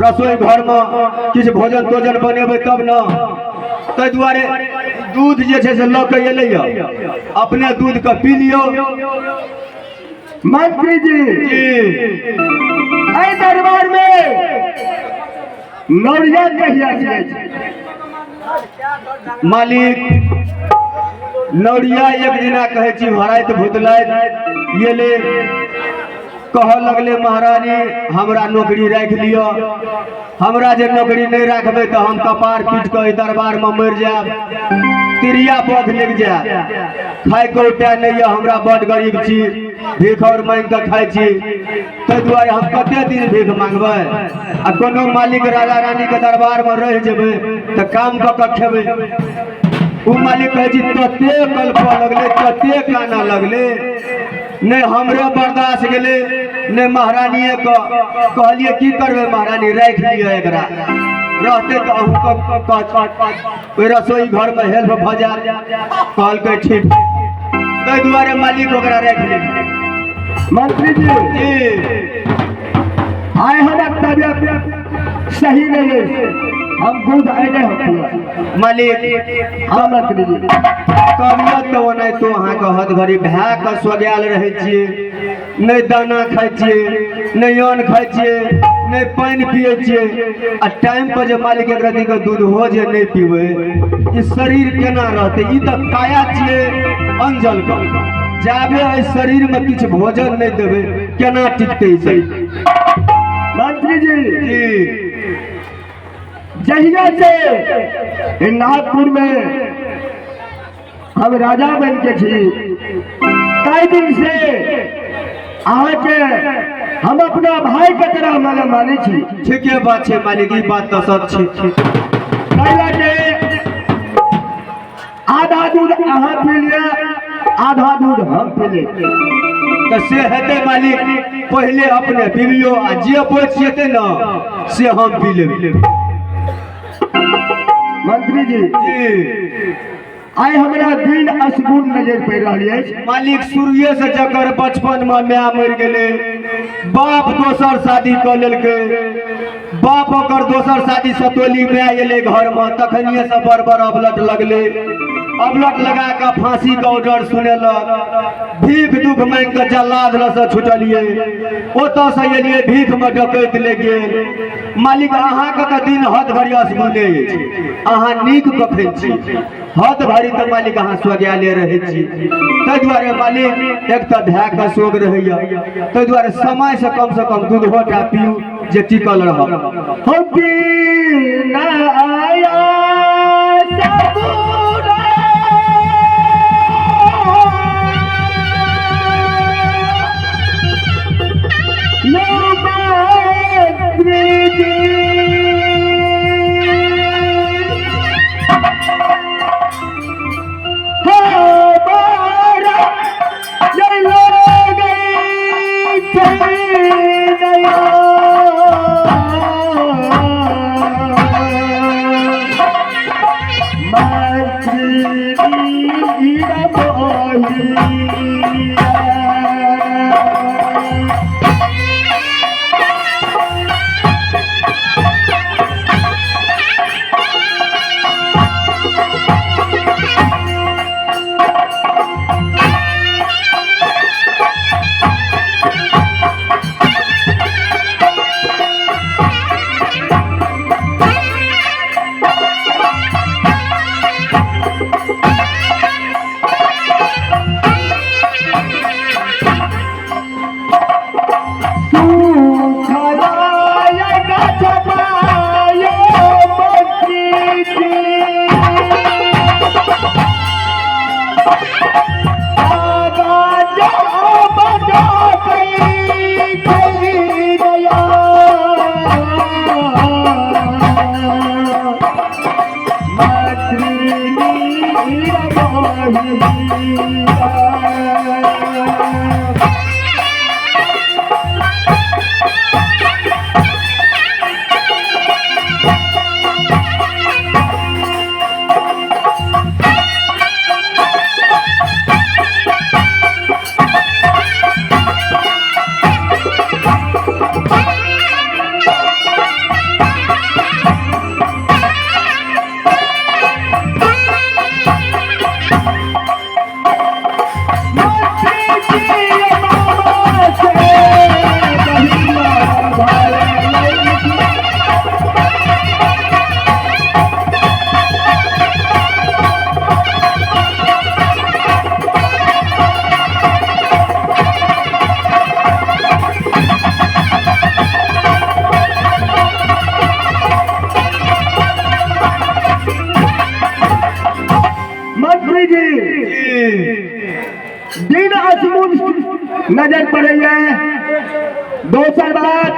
रसोई घर में किछु भोजन तोजन बनेबै तब ने, ताहि दुआरे दूध जे छै से लऽ कऽ एलै, अपने दूध के पी लियौ। मंत्री जी। जी। एहि दरबार में नौरिया कहिया से? मालिक, नौरिया एक दिना कहै छी हराइत भुतलाइत एलै, कहऽ लगलै महारानी हमरा नौकरी राखि लिअ, हमरा जे नौकरी नहि राखबै तऽ हम कपार पीट कऽ एहि दरबारमे मरि जायब, तिरिया पथ लागि जायब, खायके उपाय नहि यऽ, हमरा बड गरीब छी, भीख और मांगि कऽ खाइ छी, ताहि दुआरे हम कते दिन भीख मांगबै, आ कोनो मालिक राजा रानीके दरबारमे रहि जेबै तऽ काम कऽ कऽ खेबै। ओ मालिक कहै छी तते कलपऽ लगलै, तते कानऽ लगलै, नहि हमरे बर्दाश्त गेलै नहि महारानिए के। कहलियै की करबै महारानी, राखि लिअ एकरा, रहतै तऽ अहूँके ओहि रसोई घरमे हेल्प भऽ जायत। कहलकै ठीक, ताहि दुआरे मालिक ओकरा राखि लेलियै। मंत्री जी। जी। आइ हमर तबियत सही नहीं है, हम दूध आइ नहीं हम पियब। मालिक। हाँ मंत्री जी। तबियत तऽ ओनाहितो अहाँके हद घड़ी भए कऽ सोगायल रहै छियै, नहि दाना खाइ छियै, नहि अन्न खाइ छियै, नहि पानि पियै छियै, आ टाइम पर जे मालिक एक रत्ती के दूध हो जे नहि पीबै, ई शरीर केना रहतै? ई तऽ काया छियै अंजल के, जाबे एहि शरीर में किछु भोजन नहि देबै केना टिकतै ई शरीर? मंत्री जी जी। जहिया से ई नागपुर में हम राजा बन के छी ताहि दिन से अहाँके हम अपना भाई के तरह माने मानै छी। ठीके बात छै मालिक, ई बात तऽ सच छै। ताहि लए के आधा दूध अहाँ पी लिअ, आधा दूध हम पी लेब। तऽ से हेतै मालिक, पहिले अपने पीबियौ आ जे बचि जेतै ने से हम पी लेब। मंत्री जी जी। आइ हमरा दिन असगुन नजर पड़ि रहल अछि। मालिक शुरुए से जकर बचपन में माय मरि गेलै, बाप दोसर शादी कऽ लेलकै, बाप ओकर दोसर शादी सतोली माय एलै घर में, तखनिए से बड़ बड़ अबलट लगलै। अबलट लगा कऽ फांसी के ऑर्डर सुनेलक। भीख दुख मांगि कऽ जल्लाद लग से छुटलियै, ओतऽ से एलियै भीख में डकैत ले गेल। मालिक अहाँके तऽ दिन हद भरि असगुने अछि, अहाँ नीक कखन छी? हद भरि तऽ मालिक अहाँ सोगायले रहै छी। ताहि दुआरे मालिक एक तऽ भायके सोग रहैया, ताहि दुआरे समय से कम से कम दूधो टा पीउ जे टिकल रहब। हम दिन आया सगुना यौ मंत्री जी, हमारा जय लोग नया मंत्री मोहिया। मंत्री जी दिन असमुन नजर पड़ैया। दोसर बात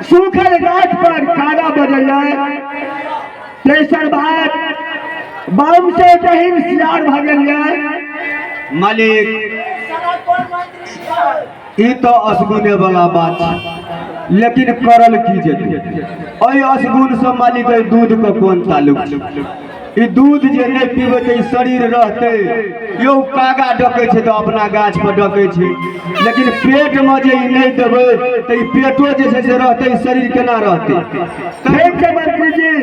सूखल गाछ पर कादा बजैया। तेसर बात बम से कहीं सियार भगल। मालिक ई तो असगुने वाला बात छै, लेकिन करल की जेतै? एहि असगुन से मालिक एहि दूध के कोन ताल्लुक छै? ई दूध जे नहि पीबै तऽ ई शरीर रहतै? यौ कागा डकै छै तऽ अपना गाछ पर डकै छै, लेकिन पेट में जे ई नहि देबै तऽ ई पेटो जे छै से रहतै? ई शरीर केना रहतै? ठीक छै मंत्री जी,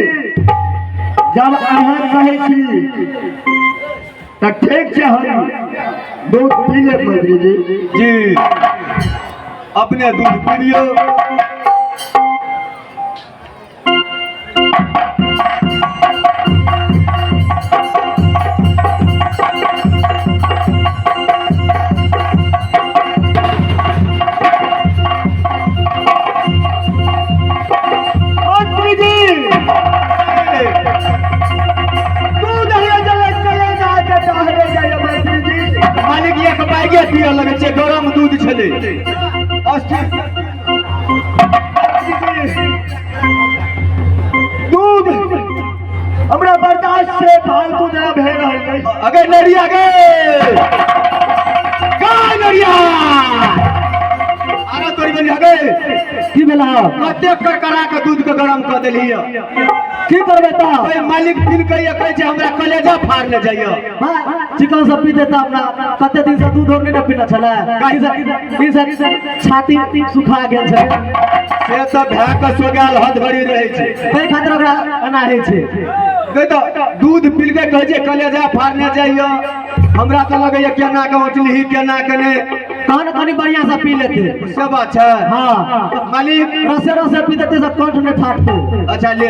जब अहाँ कहै छी तऽ ठीक छै, हम दूध पी लेब मंत्री जी। जी, अपने दूध पी लियौ। लगै छै गरम दूध छलै अस्थिर दूध हमरा बर्दाश्त से फालतू जेना भए रहल अछि। अगे नरिया गे गा नरिया आरा तोरी बनी अगे की भेला कते करकरा के दूध के गरम कऽ देलही की करबै तऽ ओए मालिक पील के कहै छै हमरा कलेजा फाड़ने जाइए हाँ, चिकन सब पीते तऽ अपना कते दिन से दूध और नहि ने पीने छलै ई से छाती सुखा गेल छै से तऽ भए के सोगाल हद भरी रहै छै ताहि खातिर ओकरा एना होइ छै नहि तऽ दूध पील के कहै छै कलेजा फाड़ने जाइए हमरा तऽ लगैए केना के औंटलही केना के नहि तहन कनि बढ़िआँ से पी लेतै से बात छै हाँ मालिक रसे रसे पी देतै सब कंठ नहि फाटतै अच्छा ले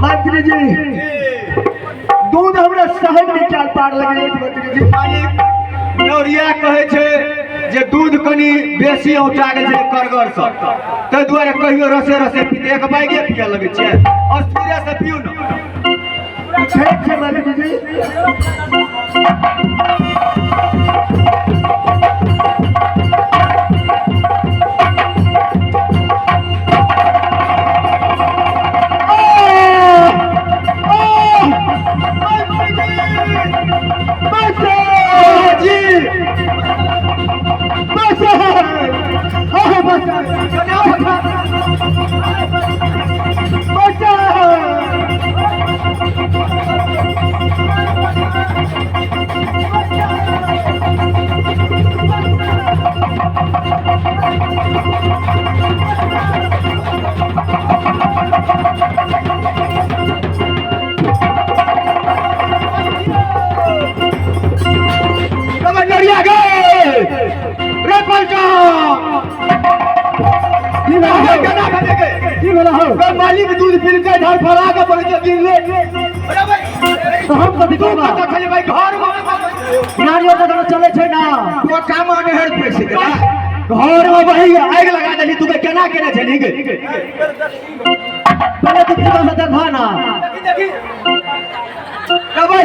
मंत्री जी दूध हमरा सहन नहि कयल पार लगै अछि मंत्री जी। मालिक नौरिया कहै छै जे दूध कनि बेसी औंटा गेल छै करगर सँ ताहि दुआरे कहियो रसे रसे पीते एक बैगे पियऽ लगै छै अस्थिरे से पियू ने ठीक छै मंत्री जी। जी नरिया गे रे पलटा की भेला हौ? केना भेलै गे? की भेला हौ बे मालिक दूध पी के धर फड़ा के पड़ै छै गिरले। अरे भाई तऽ हम कथी तू करबा कतऽ छली भाई घर में नारियल जखन चलै छै ना टोटा मे अनहर पैसे गेला घर में वही आगि लगा देली तू के केना केने छली गे पहिले तू चिकन से देखा ना रे भाई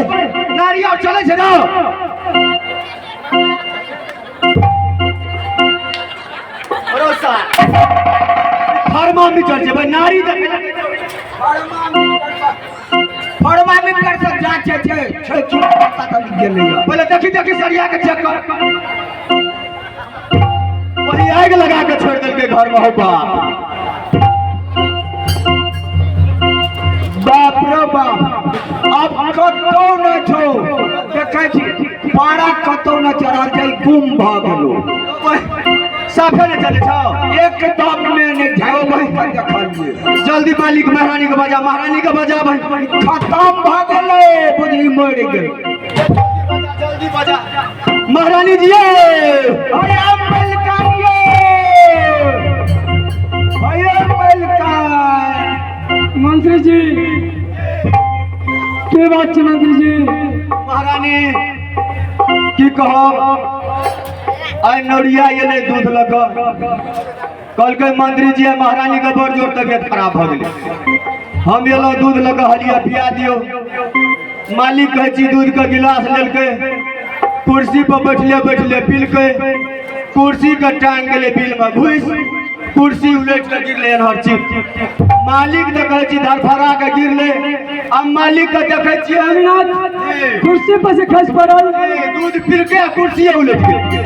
नारियल चलै छै ना भरोसा थर्मामीटर छै भाई नारी देखे थर्मामीटर से जांच छै छै की पता चलि गेलैया। पहिले देखी देखी सरिया के चेक कर वही आगि लगा के छोड़ देलकै घर में हो बाप बाप रे बाप अब कतौ न छौ देखै छी पारा कतौ न चढ़ल छै गुम भऽ गेलो साफे ने चलै छौ एकदम में नहि झाड़ि के देखलियै जल्दी मालिक महारानी के बजा महारानी के बजा भाई खत्म भऽ गेलै बुझी मरि गेल जल्दी बजा महारानी जी अरे मलकान ये अरे मलकान मंत्री जी के बात छै मंत्री जी? महारानी की कहब आइ नौरिया एलै दूध लऽ कऽ कहलकै मंत्री जी महारानी के बड़ जोर तबियत खराब भऽ गेलै हम एलहुँ दूध लऽ कऽ हलिया पिया दियौ मालिक कहै छी दूध के गिलास लेलकै कुर्सी पर बैठले बैठले पीलकै कुर्सी के टांग गेलै बिल में घुसि कुर्सी उलटि कऽ गिरलै एनहर चिप मालिक तऽ कहै छी धरफड़ा के गिरलै आ मालिक के देखै छियै स्वामीनाथ कुर्सी पर से खसि पड़ल दूध पीलकै आ कुर्सिये उलटि गेलै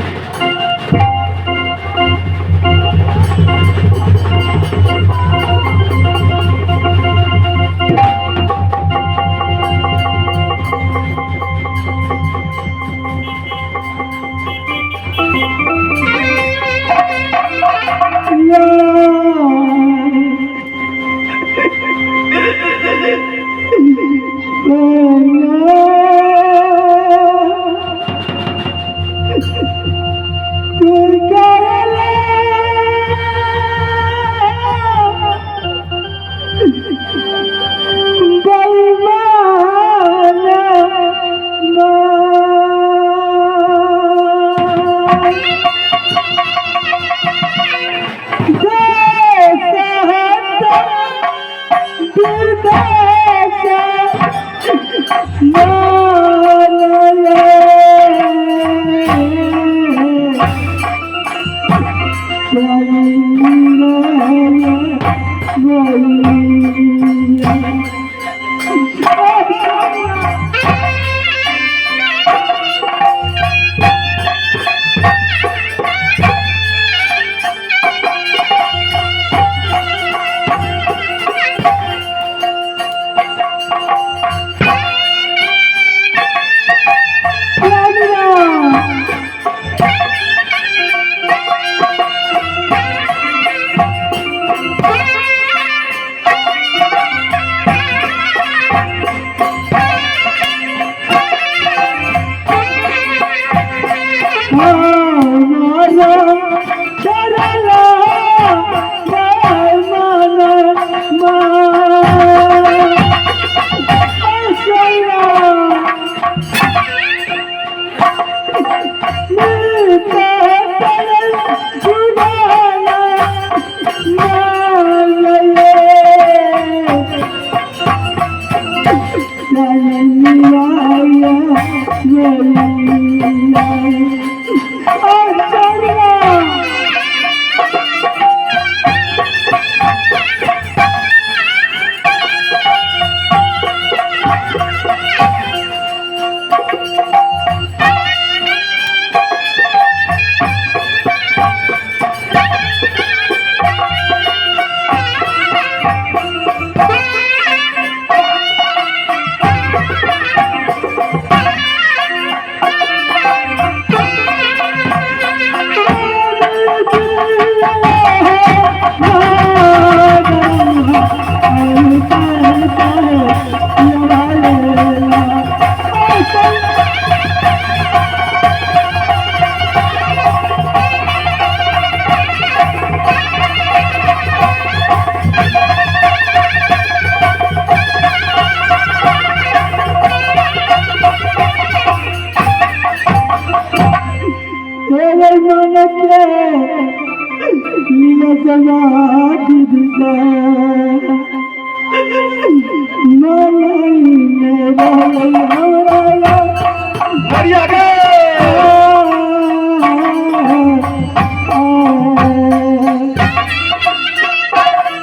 बढ़िया गे।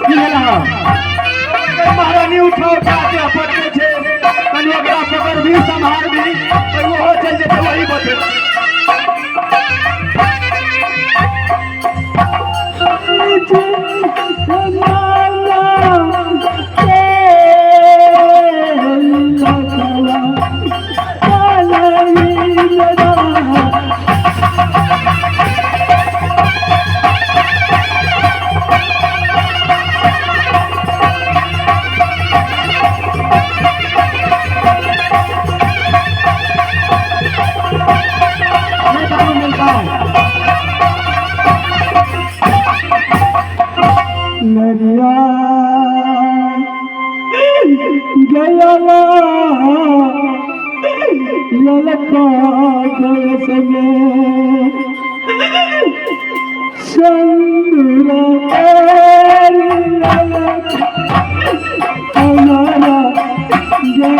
की भेल हँ? महारानी उठा उठा के पटके छै, कनि ओकरा पकड़बी सम्हारबी तऽ ओहो चलि जेतै वही बते। नहीं कानून मिलता है। नरिया गया ललका में संदूर हमारा गया।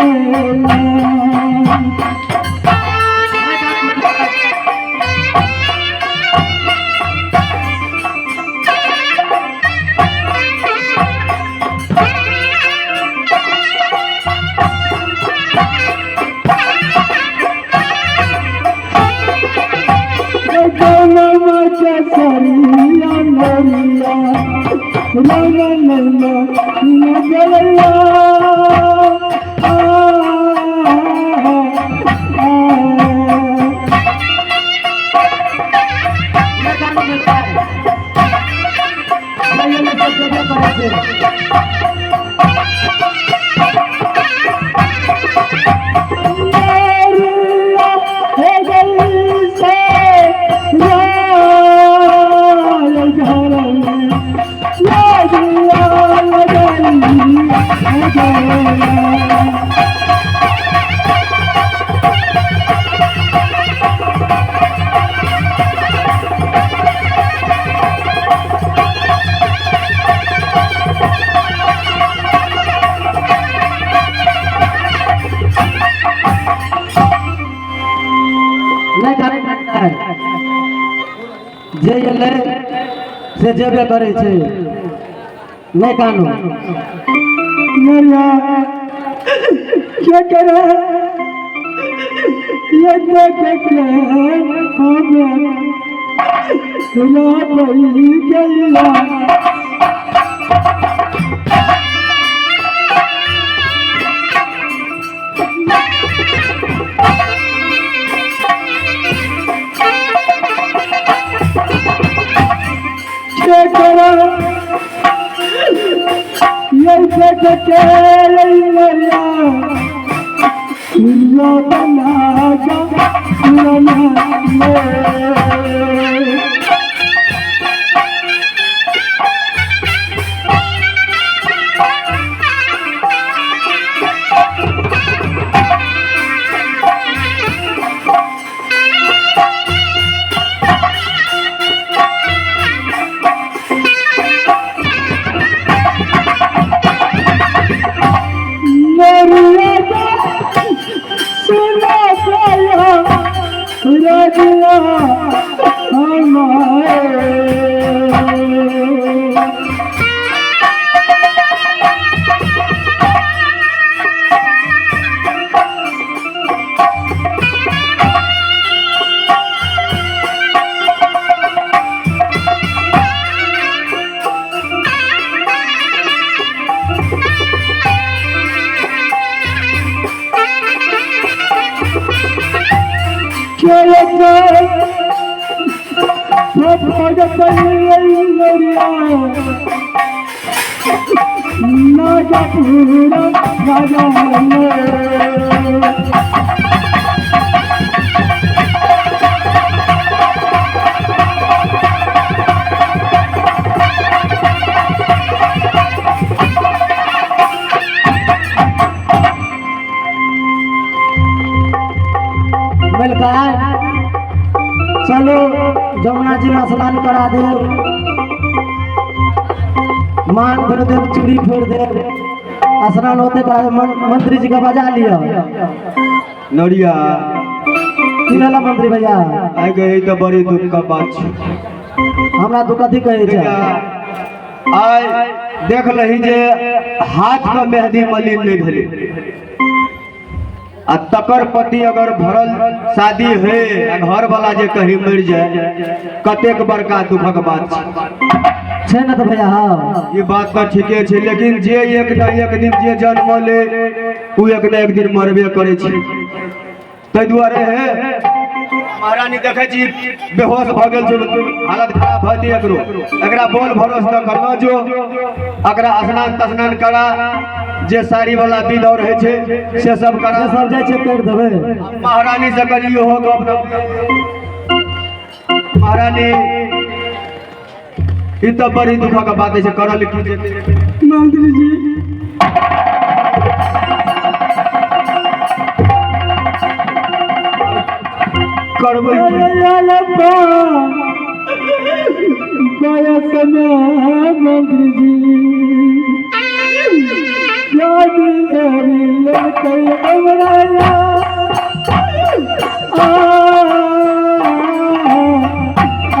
नहीं कानून मिलता है। नहीं, ये सब जगह करै छै। नहीं कानून मिलता है। जे एलै से जेबे करै छै। नहीं कानून। क्या करे ये देख के हमें गया। क्या करे ये देख के बना जा। नागपुर राजा। मलकार चलो जमुना जी में स्नान करा दे, मान भर दे, चूड़ी फोड़ दे, स्नान होते करा दे। मंत्री जी का बजा लियो। नौरिया। की भेला मंत्री भैया? आइ गई तऽ बड़ी दुख का बात छै। हमरा दुख कथी कहै छै? आइ देख लही जे हाथ के मेहंदी मलिन नहि भेलै आ तकर पति अगर भरल शादी है आ घर वाला जे कहीं मरि जाए, कतेक बड़का दुखक बात छै। छै ने तऽ भैया? हाँ। ये बात तऽ ठीके छै, लेकिन जे एक न एक दिन जे जन्म ले ओ एक न एक दिन मरबे करै छै। ताहि दुआरे हे महारानी, देखै छी बेहोश भऽ गेल छै, हालत खराब भऽ गेल एकरो। एकरा बोल भरोस तऽ करना जो, एकरा स्नान तस्नान करा, जे साड़ी वाला विध और होइ छै से सब करा। से सब जाइ छै, कर देबै। महारानी से कनि इहो गप। महारानी, ई तऽ बड़ी दुखक बात छै, करल की जेतै? मंत्री जी। करबै की? बयस में मंत्री जी शादी लड़के हमरा आ, आ, आ।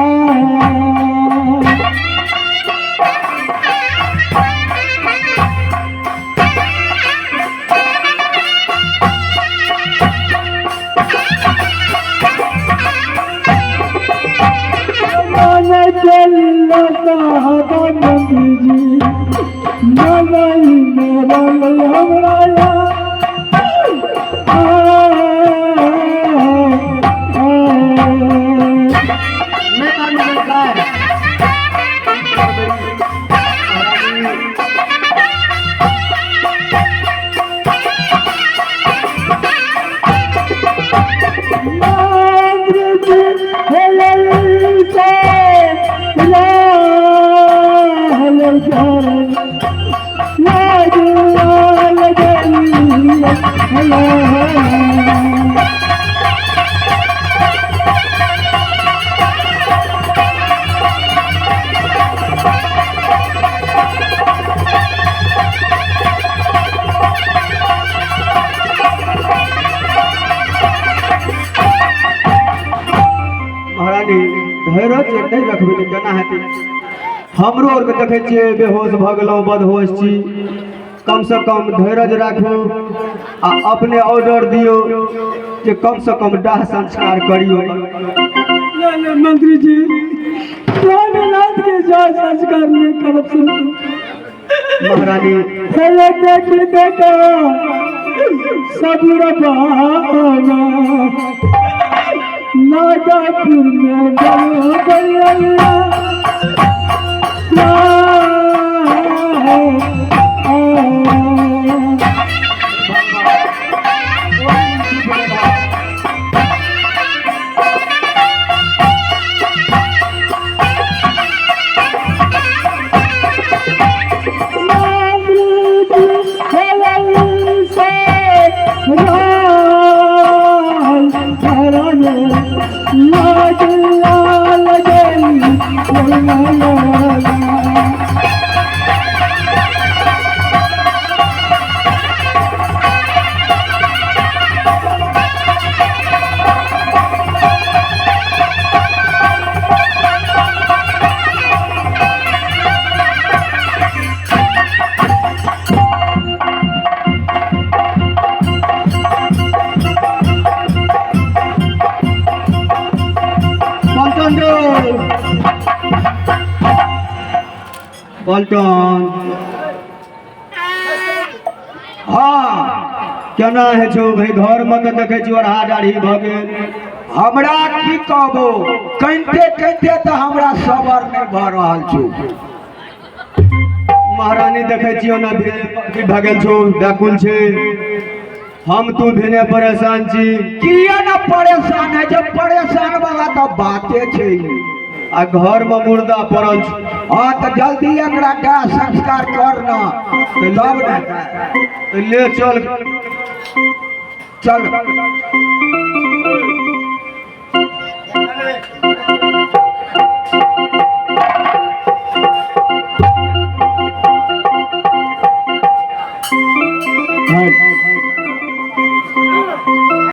मन चलता मंत्री जी मन मेरा हमरा आ, आ, नहि करबै मलकार। मंत्री जी हेले से लाल चरण लाज लाल गई। महारानी, धैर्य जे नहि रखबै तऽ केना हेतै? हमरो आरके देखै छियै बेहोश भऽ गेलहुँ, बदहोश छी। कमसँ कम धैर्य राखू आ अपने ऑर्डर दियौ जे कमसँ कम दाह संस्कार करियौ। नहीं नहीं मंत्री जी, स्वामीनाथ के जाय संस्कार नहीं करब सुन। महारानी। पहले देख देखा सबूर बाबा नागापुर में बनो। लाज लाल गई ला। पलटन रे पलटन। हाँ। केना होइ छौ भाई? घर मे तऽ देखै छी ओढ़ा दाढ़ी भऽ गेल। हमरा की कहबो, कनिते कनिते तऽ हमरा सबर नहि भऽ रहल छौ। महारानी देखै छियौ ने की भऽ गेल छौ, व्याकुल छै। हम तू भेने परेशान छी। किया न परेशान है, जब परेशान वाला तऽ बाते छै। आ घर में मुर्दा पड़ल छै। हाँ तऽ जल्दी एकरा दाह संस्कार कर न, तब ने। तऽ ले चल। चल।